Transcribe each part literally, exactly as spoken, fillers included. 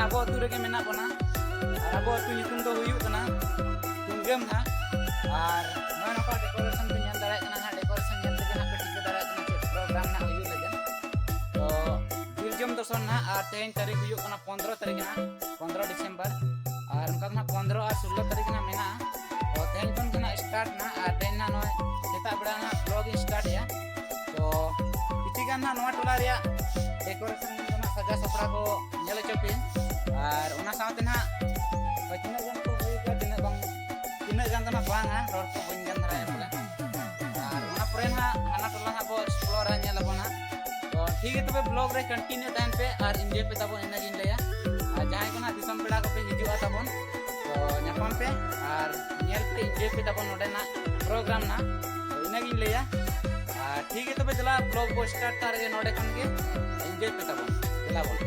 ᱟᱵᱚ ᱟᱹᱛᱩ ᱨᱮᱜᱮ ᱢᱮᱱᱟᱜ ᱵᱚᱱᱟ᱾ ᱟᱨ ᱟᱵᱚ ᱟᱹᱛᱩ ᱧᱩᱛᱩᱢ ᱫᱚ ᱦᱩᱭᱩᱜ ᱠᱟᱱᱟ ᱠᱩᱱᱜᱟᱹᱢ ᱱᱟᱦᱟᱜ᱾ ᱟᱨ ᱱᱚᱜᱼᱚᱭ ᱱᱚᱝᱠᱟ decoration ᱯᱮ ᱧᱮᱞ ᱫᱟᱲᱮᱭᱟᱜ ᱠᱟᱱᱟ ᱱᱟᱦᱟᱜ, decoration ᱧᱮᱞ ᱛᱮᱜᱮ ᱱᱟᱦᱟᱜ ᱯᱮ ᱴᱷᱤᱠᱟᱹ ᱫᱟᱲᱮᱭᱟᱜ ᱠᱟᱱᱟ ᱪᱮᱫ program ᱱᱟᱦᱟᱜ ᱦᱩᱭᱩᱜ ᱞᱟᱹᱜᱤᱫ᱾ ᱛᱚ ᱡᱤᱞ ᱡᱚᱢ ᱫᱚᱥᱚᱱ ᱱᱟᱦᱟᱜ, ᱟᱨ ᱛᱮᱦᱮᱧ ᱛᱟᱹᱨᱤᱠᱷ ᱦᱩᱭᱩᱜ ᱠᱟᱱᱟ ᱯᱚᱱᱫᱽᱨᱚ ᱛᱟᱹᱨᱤᱠᱷ ᱱᱟᱦᱟᱜ, ᱯᱚᱱᱫᱽᱨᱚ ᱰᱤᱥᱮᱢᱵᱚᱨ᱾ ᱟᱨ ᱚᱱᱠᱟ ᱫᱚ ᱱᱟᱦᱟᱜ ᱯᱚᱱᱫᱽᱨᱚ ᱟᱨ ᱥᱳᱞᱞᱳ ᱛᱟᱹᱨᱤᱠᱷ ᱱᱟᱦᱟᱜ ᱢᱮᱱᱟᱜᱼᱟ᱾ ᱛᱚ ᱛᱮᱦᱮᱧ ᱠᱷᱚᱱ ᱜᱮ ᱱᱟᱦᱟᱜ start ᱱᱟᱦᱟᱜ, ᱟᱨ ᱛᱮᱦᱮᱧ ᱱᱟᱦᱟᱜ ᱱᱚᱜᱼᱚᱭ ᱥᱮᱛᱟᱜ ᱵᱮᱲᱟ ᱱᱟᱦᱟᱜ vlog ᱤᱧ start ᱮᱜᱼᱟ᱾ ᱛᱚ ᱠᱤᱪᱷᱤ ᱜᱟᱱ ᱱᱟᱦᱟᱜ ᱱᱚᱣᱟ ᱴᱚᱞᱟ ᱨᱮᱭᱟᱜ decoration ᱫᱚ ᱱᱟᱦᱟᱜ ᱥᱟᱡᱟᱣ ᱥᱟᱯᱲᱟᱣ ᱠᱚ ᱧᱮᱞ ᱦᱚᱪᱚ ᱯᱮᱭᱟᱹᱧ᱾ ᱟᱨ ᱚᱱᱟ ᱥᱟᱶᱛᱮ ᱱᱟᱦᱟᱜ ᱦᱳᱭ ᱛᱤᱱᱟᱹᱜ ᱜᱟᱱ ᱠᱚ ᱦᱩᱭ ᱟᱠᱟᱱᱟ, ᱛᱤᱱᱟᱹᱜ ᱵᱟᱝ, ᱛᱤᱱᱟᱹᱜ ᱜᱟᱱ ᱫᱚ ᱱᱟᱦᱟᱜ ᱵᱟᱝᱟ, ᱨᱚᱲ ᱠᱚ ᱵᱟᱹᱧ ᱜᱟᱱ ᱫᱷᱟᱨᱟᱭᱟ ᱵᱚᱞᱮ᱾ ᱟᱨ ᱚᱱᱟ ᱯᱚᱨᱮ ᱱᱟᱦᱟᱜ ᱦᱟᱱᱟ ᱴᱚᱞᱟ ᱱᱟᱦᱟᱜ ᱵᱚ explore ᱟ, ᱧᱮᱞ ᱟᱵᱚᱱ ᱱᱟᱦᱟᱜ᱾ ᱛᱚ ᱴᱷᱤᱠ ᱜᱮᱭᱟ, ᱛᱚᱵᱮ vlog ᱨᱮ continue ᱛᱟᱦᱮᱱ ᱯᱮ ᱟᱨ enjoy ᱯᱮ ᱛᱟᱵᱚᱱ, ᱤᱱᱟᱹᱜᱤᱧ ᱞᱟᱹᱭᱟ᱾ ᱟᱨ ᱡᱟᱦᱟᱸᱭ ᱠᱚ ᱱᱟᱦᱟᱜ ᱫᱤᱥᱚᱢ ᱯᱮᱲᱟ ᱠᱚᱯᱮ ᱦᱤᱡᱩᱜᱼᱟ ᱛᱟᱵᱚᱱ, ᱛᱚ ᱧᱟᱯᱟᱢ ᱯᱮ ᱟᱨ ᱧᱮᱞ ᱯᱮ, enjoy ᱯᱮ ᱛᱟᱵᱚᱱ ᱱᱚᱰᱮᱱᱟᱜ program ᱱᱟᱦᱟᱜ᱾ ᱛᱚ ᱤᱱᱟᱹᱜᱤᱧ ᱞᱟᱹᱭᱟ᱾ ᱟᱨ ᱴᱷᱤᱠ ᱜᱮᱭᱟ, ᱛᱚᱵᱮ ᱫᱮᱞᱟ vlog ᱵᱚ start ᱠᱟᱜ ᱨᱮᱜᱮ ᱱᱚᱰᱮ ᱠᱷᱚᱱ ᱜᱮ, enjoy ᱯᱮ ᱛᱟᱵᱚᱱ, ᱫᱮᱞᱟ ᱵᱚᱱ᱾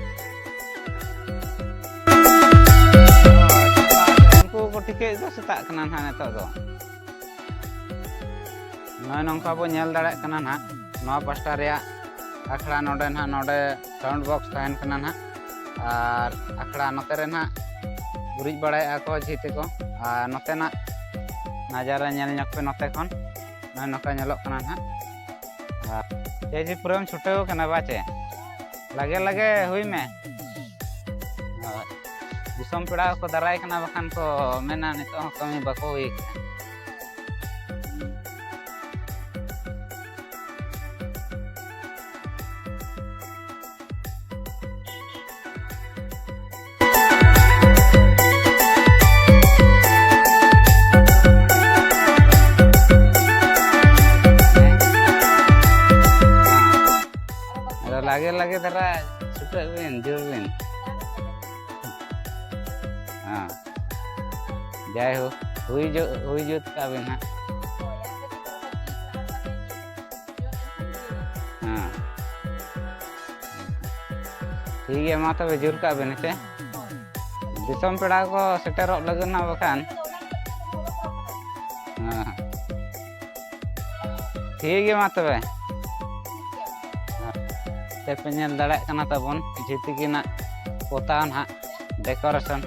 ᱩᱱᱠᱩ ᱠᱚ ᱴᱷᱤᱠᱟᱹᱭᱮᱫ ᱫᱚ ᱥᱮᱛᱟᱜ ᱠᱟᱱᱟ ᱱᱟᱦᱟᱜ ᱱᱤᱛᱚᱜ ᱫᱚ᱾ ᱱᱚᱜᱼᱚᱭ ᱱᱚᱝᱠᱟ ᱵᱚ ᱧᱮᱞ ᱫᱟᱲᱮᱭᱟᱜ ᱠᱟᱱᱟ ᱱᱟᱦᱟᱜ, ᱱᱚᱣᱟ ᱯᱟᱥᱴᱟ ᱨᱮᱭᱟᱜ ᱟᱠᱷᱲᱟ ᱱᱚᱰᱮ ᱱᱟᱦᱟᱜ, ᱱᱚᱰᱮ sound box ᱛᱟᱦᱮᱱ ᱠᱟᱱᱟ ᱱᱟᱦᱟᱜ, ᱟᱨ ᱟᱠᱷᱲᱟ ᱱᱚᱛᱮ ᱨᱮ ᱱᱟᱦᱟᱜ ᱜᱩᱨᱤᱡ ᱵᱟᱲᱟᱭᱮᱫᱼᱟ ᱠᱚ ᱡᱷᱤ ᱛᱮᱠᱚ, ᱟᱨ ᱱᱚᱛᱮᱱᱟᱜ ᱱᱟᱡᱟᱨᱟ ᱧᱮᱞ ᱧᱚᱜ ᱯᱮ ᱱᱚᱛᱮ ᱠᱷᱚᱱ, ᱱᱚᱜᱼᱚᱭ ᱱᱚᱝᱠᱟ ᱧᱮᱞᱚᱜ ᱠᱟᱱᱟ ᱱᱟᱦᱟᱜ᱾ ᱟᱨ ᱪᱮᱫ ᱡᱮ ᱯᱩᱨᱟᱹᱢ ᱪᱷᱩᱴᱟᱹᱣ ᱠᱟᱱᱟ ᱵᱟ ᱪᱮ? ᱞᱟᱜᱮ ᱞᱟᱜᱮ ᱦᱩᱭ ᱢᱮ᱾ ᱦᱳᱭ᱾ ᱫᱤᱥᱚᱢ ᱯᱮᱲᱟ ᱠᱚ ᱫᱟᱨᱟᱭ ᱠᱟᱱᱟ, ᱵᱟᱠᱷᱟᱱ ᱠᱚ ᱢᱮᱱᱟ ᱱᱤᱛᱚᱜ ᱦᱚᱸ ᱠᱟᱹᱢᱤ ᱵᱟᱠᱚ ᱦᱩᱭ ᱠᱟᱱᱟ᱾ ᱟᱫᱚ ᱞᱟᱜᱮ ᱞᱟᱜᱮ ᱫᱷᱟᱨᱟ ᱪᱷᱩᱴᱟᱹᱜ ᱵᱤᱱ, ᱡᱳᱨ ᱵᱤᱱ᱾ ᱦᱮᱸ᱾ ᱡᱟᱭᱦᱳᱠ, ᱦᱩᱭ ᱡᱩ-, ᱦᱩᱭ ᱡᱩᱛ ᱠᱟᱜ ᱵᱤᱱ ᱦᱟᱸᱜ᱾ ᱦᱮᱸ᱾ ᱴᱷᱤᱠ ᱜᱮᱭᱟ, ᱢᱟ ᱛᱚᱵᱮ ᱡᱳᱨ ᱠᱟᱜ ᱵᱤᱱ, ᱦᱮᱸ ᱥᱮ? ᱫᱤᱥᱚᱢ ᱯᱮᱲᱟ ᱠᱚ ᱥᱮᱴᱮᱨᱚᱜ ᱞᱟᱹᱜᱤᱫ ᱦᱟᱸᱜ ᱵᱟᱠᱷᱟᱱ᱾ ᱦᱮᱸ᱾ ᱴᱷᱤᱠ ᱜᱮᱭᱟ, ᱢᱟ ᱛᱚᱵᱮ᱾ ᱛᱮᱯᱮ ᱧᱮᱞ ᱫᱟᱲᱮᱭᱟᱜ ᱠᱟᱱᱟ ᱛᱟᱵᱚᱱ ᱡᱷᱤ ᱛᱤᱠᱤᱱᱟᱜ ᱯᱚᱛᱟᱣ ᱱᱟᱦᱟᱜ ᱰᱮᱠᱳᱨᱮᱥᱚᱱ᱾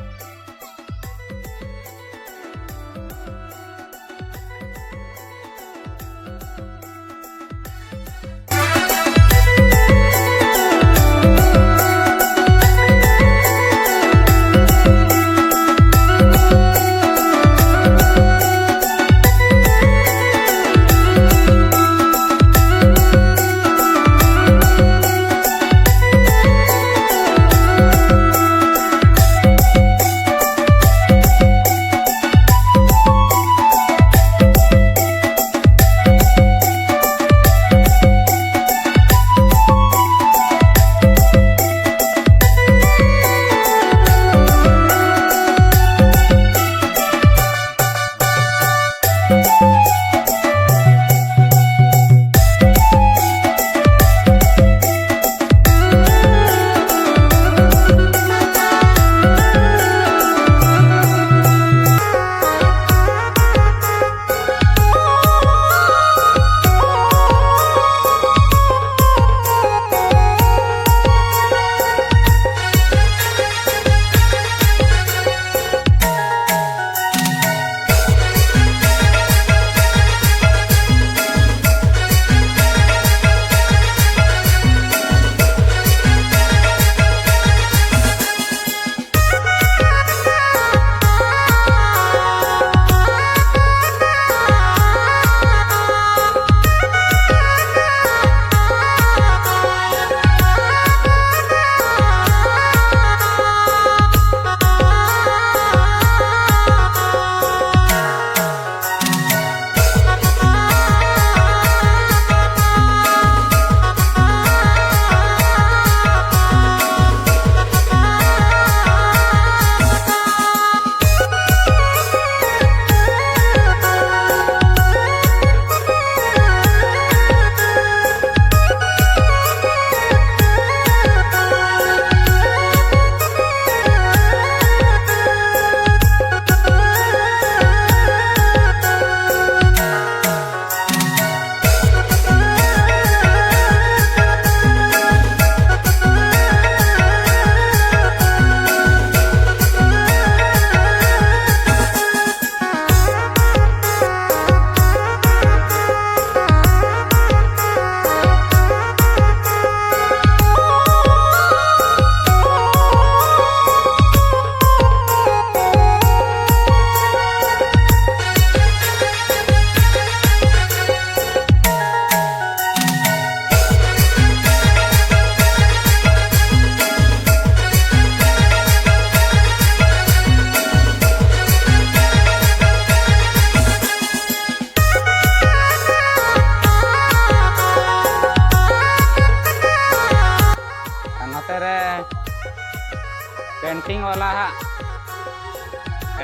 ᱯᱮᱱᱴᱤᱝ ᱵᱟᱞᱟ ᱦᱟᱸᱜ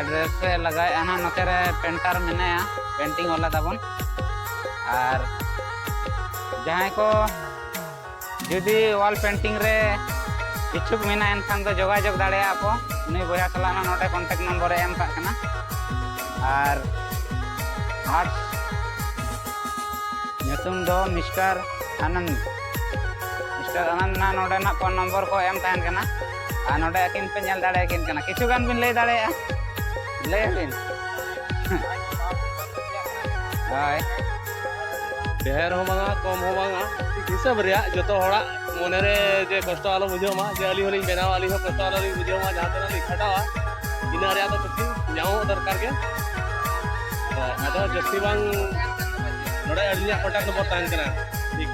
ᱮᱰᱨᱮᱥ ᱨᱮ ᱞᱟᱜᱟᱣᱮᱫᱼᱟ ᱦᱟᱸᱜ, ᱱᱚᱛᱮ ᱨᱮ ᱯᱮᱱᱴᱟᱨ ᱢᱮᱱᱟᱭᱟ, ᱯᱮᱱᱴᱤᱝ ᱵᱟᱞᱟ ᱛᱟᱵᱚᱱ᱾ ᱟᱨ ᱡᱟᱦᱟᱸᱭ ᱠᱚ ᱡᱩᱫᱤ ᱣᱟᱞ ᱯᱮᱱᱴᱤᱝ ᱨᱮ ᱤᱪᱪᱷᱩᱠ ᱢᱮᱱᱟᱜᱼᱟ, ᱮᱱᱠᱷᱟᱱ ᱫᱚ ᱡᱳᱜᱟᱡᱳᱜᱽ ᱫᱟᱲᱮᱭᱟᱜᱼᱟ ᱠᱚ᱾ ᱱᱩᱭ ᱵᱚᱭᱦᱟ ᱥᱟᱞᱟᱜ ᱦᱚᱸ ᱱᱚᱰᱮ ᱠᱚᱱᱴᱟᱠᱴ ᱱᱚᱢᱵᱚᱨᱮ ᱮᱢ ᱠᱟᱜ ᱠᱟᱱᱟ᱾ ᱟᱨ ᱟᱨᱴᱥ ᱧᱩᱛᱩᱢ ᱫᱚ ᱢᱤᱥᱴᱟᱨ ᱟᱱᱚᱱᱫ᱾ ᱢᱤᱥᱴᱟᱨ ᱟᱱᱚᱱᱫ ᱱᱟᱜ ᱱᱚᱰᱮ ᱱᱟᱜ ᱯᱷᱳᱱ ᱱᱚᱢᱵᱚᱨ ᱠᱚ ᱮᱢ ᱛᱟᱦᱮᱱ ᱠᱟᱱᱟ, ᱟᱨ ᱱᱚᱰᱮ ᱟᱹᱠᱤᱱ ᱯᱮ ᱧᱮᱞ ᱫᱟᱲᱮᱭᱟᱠᱤᱱ ᱠᱟᱱᱟ᱾ ᱠᱤᱪᱷᱩ ᱜᱟᱱ ᱵᱤᱱ ᱞᱟᱹᱭ ᱫᱟᱲᱮᱭᱟᱜᱼᱟ, ᱞᱟᱹᱭ ᱵᱤᱱ᱾ ᱦᱳᱭ᱾ ᱰᱷᱮᱨ ᱦᱚᱸ ᱵᱟᱝᱟ, ᱠᱚᱢ ᱦᱚᱸ ᱵᱟᱝᱟ, ᱴᱷᱤᱠ ᱦᱤᱥᱟᱹᱵ ᱨᱮᱭᱟᱜ ᱡᱚᱛᱚ ᱦᱚᱲᱟᱜ ᱢᱚᱱᱮᱨᱮ ᱡᱮ ᱠᱚᱥᱴᱚ ᱟᱞᱚ ᱵᱩᱡᱷᱟᱹᱣ ᱢᱟ, ᱡᱮ ᱟᱹᱞᱤᱧ ᱦᱚᱸᱞᱤᱧ ᱵᱮᱱᱟᱣᱟ, ᱟᱹᱞᱤᱧ ᱦᱚᱸ ᱠᱚᱥᱴᱚ ᱟᱞᱚ ᱞᱤᱧ ᱵᱩᱡᱷᱟᱹᱣ ᱢᱟ, ᱡᱟᱦᱟᱸ ᱛᱤᱱᱟᱹᱜ ᱞᱤᱧ ᱠᱷᱟᱴᱟᱣᱟ, ᱤᱱᱟᱹ ᱨᱮᱭᱟᱜ ᱫᱚ ᱠᱩᱥᱤ ᱧᱟᱢᱚᱜ ᱫᱚᱨᱠᱟᱨ ᱜᱮ᱾ ᱦᱳᱭ, ᱟᱫᱚ ᱡᱟᱹᱥᱛᱤ ᱵᱟᱝ, ᱱᱚᱰᱮ ᱟᱹᱞᱤᱧᱟᱜ ᱠᱚᱱᱴᱟᱠᱴ ᱱᱚᱢᱵᱚᱨ ᱛᱟᱦᱮᱱ ᱠᱟᱱᱟ᱾ ᱴᱷᱤᱠ᱾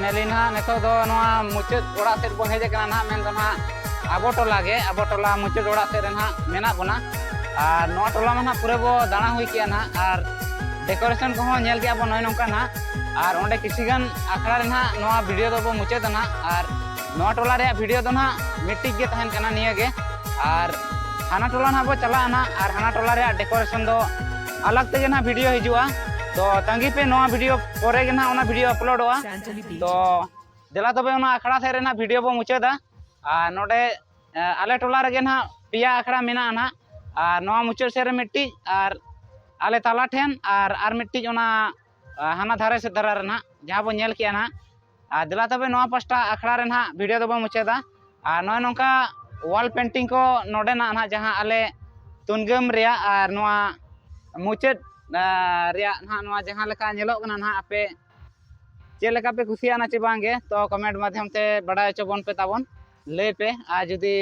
ᱱᱮᱞᱤ ᱱᱟᱦᱟᱜ ᱱᱤᱛᱚᱜ ᱫᱚ ᱱᱚᱣᱟ ᱢᱩᱪᱟᱹᱫ ᱚᱲᱟᱜ ᱥᱮᱫ ᱵᱚᱱ ᱦᱮᱡ ᱟᱠᱟᱱᱟ ᱱᱟᱦᱟᱜ, ᱢᱮᱱᱫᱚ ᱱᱟᱦᱟᱜ ᱟᱵᱚ ᱴᱚᱞᱟ ᱜᱮ, ᱟᱵᱚ ᱴᱚᱞᱟ ᱢᱩᱪᱟᱹᱫ ᱚᱲᱟᱜ ᱥᱮᱫ ᱨᱮ ᱱᱟᱦᱟᱜ ᱢᱮᱱᱟᱜ ᱵᱚᱱᱟ᱾ ᱟᱨ ᱱᱚᱣᱟ ᱴᱚᱞᱟ ᱢᱟ ᱱᱟᱦᱟᱜ ᱯᱩᱨᱟᱹ ᱵᱚ ᱫᱟᱬᱟ ᱦᱩᱭ ᱠᱮᱜᱼᱟ ᱱᱟᱦᱟᱜ, ᱟᱨ ᱰᱮᱠᱳᱨᱮᱥᱚᱱ ᱠᱚᱦᱚᱸ ᱧᱮᱞ ᱠᱮᱜᱼᱟ ᱵᱚᱱ ᱱᱚᱜᱼᱚᱭ ᱱᱚᱝᱠᱟ ᱱᱟᱦᱟᱜ᱾ ᱟᱨ ᱚᱸᱰᱮ ᱠᱤᱪᱷᱤ ᱜᱟᱱ ᱟᱠᱷᱲᱟ ᱨᱮ ᱱᱟᱦᱟᱜ ᱱᱚᱣᱟ ᱵᱷᱤᱰᱤᱭᱳ ᱫᱚᱵᱚ ᱢᱩᱪᱟᱹᱫᱟ ᱱᱟᱦᱟᱜ᱾ ᱟᱨ ᱱᱚᱣᱟ ᱴᱚᱞᱟ ᱨᱮᱭᱟᱜ ᱵᱷᱤᱰᱤᱭᱳ ᱫᱚ ᱱᱟᱦᱟᱜ ᱢᱤᱫᱴᱤᱡ ᱜᱮ ᱛᱟᱦᱮᱱ ᱠᱟᱱᱟ ᱱᱤᱭᱟᱹ ᱜᱮ᱾ ᱟᱨ ᱦᱟᱱᱟ ᱴᱚᱞᱟ ᱱᱟᱦᱟᱜ ᱵᱚ ᱪᱟᱞᱟᱜᱼᱟ ᱱᱟᱦᱟᱜ, ᱟᱨ ᱦᱟᱱᱟ ᱴᱚᱞᱟ ᱨᱮᱭᱟᱜ ᱰᱮᱠᱳᱨᱮᱥᱚᱱ ᱫᱚ ᱟᱞᱟᱜᱽ ᱛᱮᱜᱮ ᱱᱟᱦᱟᱜ ᱵᱷᱤᱰᱤᱭᱳ ᱦᱤᱡᱩᱜᱼᱟ᱾ ᱛᱚ ᱛᱟᱺᱜᱤ ᱯᱮ, ᱱᱚᱣᱟ ᱵᱷᱤᱰᱤᱭᱳ ᱯᱚᱨᱮ ᱜᱮ ᱱᱟᱦᱟᱜ ᱚᱱᱟ ᱵᱷᱤᱰᱤᱭᱳ ᱟᱯᱞᱳᱰᱚᱜᱼᱟ᱾ ᱛᱚ ᱫᱮᱞᱟ ᱛᱚᱵᱮ ᱚᱱᱟ ᱟᱠᱷᱲᱟ ᱥᱮᱫ ᱨᱮ ᱱᱟᱦᱟᱜ ᱵᱷᱤᱰᱤᱭᱳ ᱵᱚ ᱢᱩᱪᱟᱹᱫᱟ᱾ ᱟᱨ ᱱᱚᱰᱮ, ᱮ, ᱟᱞᱮ ᱴᱚᱞᱟ ᱨᱮᱜᱮ ᱱᱟᱦᱟᱜ ᱯᱮᱭᱟ ᱟᱠᱷᱲᱟ ᱢᱮᱱᱟᱜᱼᱟ ᱱᱟᱦᱟᱜ, ᱟᱨ ᱱᱚᱣᱟ ᱢᱩᱪᱟᱹᱫ ᱥᱮᱫ ᱨᱮ ᱢᱤᱫᱴᱤᱡ, ᱟᱨ ᱟᱞᱮ ᱛᱟᱞᱟ ᱴᱷᱮᱱ, ᱟᱨ ᱟᱨ ᱢᱤᱫᱴᱤᱡ ᱚᱱᱟ, ᱟ, ᱦᱟᱱᱟ ᱫᱷᱟᱨᱮ ᱥᱮᱫ ᱫᱷᱟᱨᱟ ᱨᱮ ᱱᱟᱦᱟᱜ, ᱡᱟᱦᱟᱸ ᱵᱚ ᱧᱮᱞ ᱠᱮᱜᱼᱟ ᱱᱟᱦᱟᱜ᱾ ᱟᱨ ᱫᱮᱞᱟ ᱛᱚᱵᱮ ᱱᱚᱣᱟ ᱯᱟᱥᱴᱟ ᱟᱠᱷᱲᱟ ᱨᱮ ᱱᱟᱦᱟᱜ ᱵᱷᱤᱰᱤᱭᱳ ᱫᱚᱵᱚ ᱢᱩᱪᱟᱹᱫᱟ᱾ ᱟᱨ ᱱᱚᱜᱼᱚᱭ ᱱᱚᱝᱠᱟ ᱣᱟᱞ ᱯᱮᱱᱴᱤᱝ ᱠᱚ ᱱᱚᱰᱮᱱᱟᱜ ᱱᱟᱦᱟᱜ, ᱡᱟᱦᱟᱸ ᱟᱞᱮ ᱛᱩᱱᱜᱟᱹᱢ ᱨᱮᱭᱟᱜ ᱟᱨ ᱱᱚᱣᱟ ᱢᱩᱪᱟᱹᱫ, ᱟ, ᱨᱮᱭᱟᱜ ᱱᱟᱦᱟᱜ ᱱᱚᱣᱟ ᱡᱟᱦᱟᱸ ᱞᱮᱠᱟ ᱧᱮᱞᱚᱜ ᱠᱟᱱᱟ ᱱᱟᱦᱟᱜ, ᱟᱯᱮ ᱪᱮᱫ ᱞᱮᱠᱟ ᱯᱮ ᱠᱩᱥᱤᱭᱟᱜᱼᱟ ᱪᱮ ᱵᱟᱝ ᱜᱮ, ᱛᱚ ᱠᱚᱢᱮᱱᱴ ᱢᱟᱫᱽᱫᱷᱚᱢ ᱛᱮ ᱵᱟᱰᱟᱭ ᱦᱚᱪᱚ ᱵᱚᱱ ᱯᱮ ᱛᱟᱵᱚᱱ, ᱞᱟᱹᱭ ᱯᱮ᱾ ᱟᱨ ᱡᱩᱫᱤ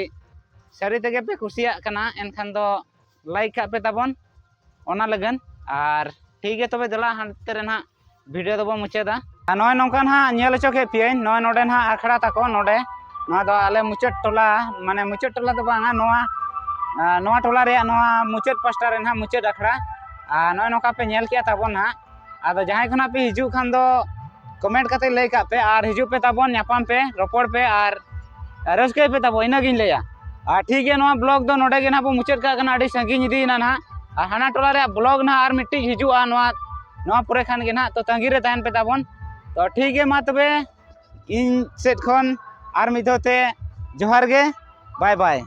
ᱥᱟᱹᱨᱤ ᱛᱮᱜᱮ ᱯᱮ ᱠᱩᱥᱤᱭᱟᱜ ᱠᱟᱱᱟ, ᱮᱱᱠᱷᱟᱱ ᱫᱚ ᱞᱟᱭᱤᱠ ᱠᱟᱜ ᱯᱮ ᱛᱟᱵᱚᱱ ᱚᱱᱟ ᱞᱟᱹᱜᱤᱫ᱾ ᱟᱨ ᱴᱷᱤᱠ ᱜᱮᱭᱟ, ᱛᱚᱵᱮ ᱫᱮᱞᱟ ᱦᱟᱱᱛᱮ ᱨᱮ ᱱᱟᱦᱟᱜ ᱵᱷᱤᱰᱤᱭᱳ ᱫᱚᱵᱚ ᱢᱩᱪᱟᱹᱫᱟ᱾ ᱟᱨ ᱱᱚᱜᱼᱚᱭ ᱱᱚᱝᱠᱟ ᱱᱟᱦᱟᱜ ᱧᱮᱞ ᱦᱚᱪᱚ ᱠᱮᱫ ᱯᱮᱭᱟᱹᱧ, ᱱᱚᱜᱼᱚᱭ ᱱᱚᱰᱮ ᱱᱟᱦᱟᱜ ᱟᱠᱷᱲᱟ ᱛᱟᱠᱚ ᱱᱚᱰᱮ, ᱱᱚᱣᱟ ᱫᱚ ᱟᱞᱮ ᱢᱩᱪᱟᱹᱫ ᱴᱚᱞᱟ, ᱢᱟᱱᱮ ᱢᱩᱪᱟᱹᱫ ᱴᱚᱞᱟ ᱫᱚ ᱵᱟᱝᱟ, ᱱᱚᱣᱟ, ᱟᱨ ᱱᱚᱣᱟ ᱴᱚᱞᱟ ᱨᱮᱭᱟᱜ ᱱᱚᱣᱟ ᱢᱩᱪᱟᱹᱫ ᱯᱟᱥᱴᱟ ᱨᱮ ᱱᱟᱦᱟᱜ ᱢᱩᱪᱟᱹᱫ ᱟᱠᱷᱲᱟ᱾ ᱟᱨ ᱱᱚᱜᱼᱚᱭ ᱱᱚᱝᱠᱟ ᱯᱮ ᱧᱮᱞ ᱠᱮᱜᱼᱟ ᱛᱟᱵᱚᱱ ᱱᱟᱦᱟᱜ᱾ ᱟᱫᱚ ᱡᱟᱦᱟᱸᱭ ᱠᱷᱚᱱᱟᱜ ᱯᱮ ᱦᱤᱡᱩᱜ ᱠᱷᱟᱱ ᱫᱚ ᱠᱚᱢᱮᱱᱴ ᱠᱟᱛᱮ ᱞᱟᱹᱭ ᱠᱟᱜ ᱯᱮ, ᱟᱨ ᱦᱤᱡᱩᱜ ᱯᱮ ᱛᱟᱵᱚᱱ, ᱧᱟᱯᱟᱢ ᱯᱮ, ᱨᱚᱯᱚᱲ ᱯᱮ, ᱟᱨ ᱨᱟᱹᱥᱠᱟᱹᱭ ᱯᱮ ᱛᱟᱵᱚ, ᱤᱱᱟᱹᱜᱤᱧ ᱞᱟᱹᱭᱟ᱾ ᱟᱨ ᱴᱷᱤᱠ ᱜᱮᱭᱟ, ᱱᱚᱣᱟ ᱵᱞᱚᱜ ᱫᱚ ᱱᱚᱰᱮ ᱜᱮ ᱱᱟᱦᱟᱜ ᱵᱚ ᱢᱩᱪᱟᱹᱫ ᱠᱟᱜ ᱠᱟᱱᱟ, ᱟᱹᱰᱤ ᱥᱟᱺᱜᱤᱧ ᱤᱫᱤᱭᱮᱱᱟ ᱱᱟᱦᱟᱜ᱾ ᱟᱨ ᱦᱟᱱᱟ ᱴᱚᱞᱟ ᱨᱮᱭᱟᱜ ᱵᱞᱚᱜ ᱱᱟᱦᱟᱜ ᱟᱨ ᱢᱤᱫᱴᱤᱡ ᱦᱤᱡᱩᱜᱼᱟ, ᱱᱚᱣᱟ ᱱᱚᱣᱟ ᱯᱚᱨᱮ ᱠᱷᱟᱱ ᱜᱮ ᱱᱟᱦᱟᱜ, ᱛᱚ ᱛᱟᱺᱜᱤ ᱨᱮ ᱛᱟᱦᱮᱱ ᱯᱮ ᱛᱟᱵᱚᱱ᱾ ᱛᱚ ᱴᱷᱤᱠ ᱜᱮ, ᱢᱟ ᱛᱚᱵᱮ ᱤᱧ ᱥᱮᱫ ᱠᱷᱚᱱ ᱟᱨ ᱢᱤᱫ ᱫᱷᱟᱣ ᱛᱮ ᱡᱚᱦᱟᱨ ᱜᱮ, ᱵᱟᱭ ᱵᱟᱭ᱾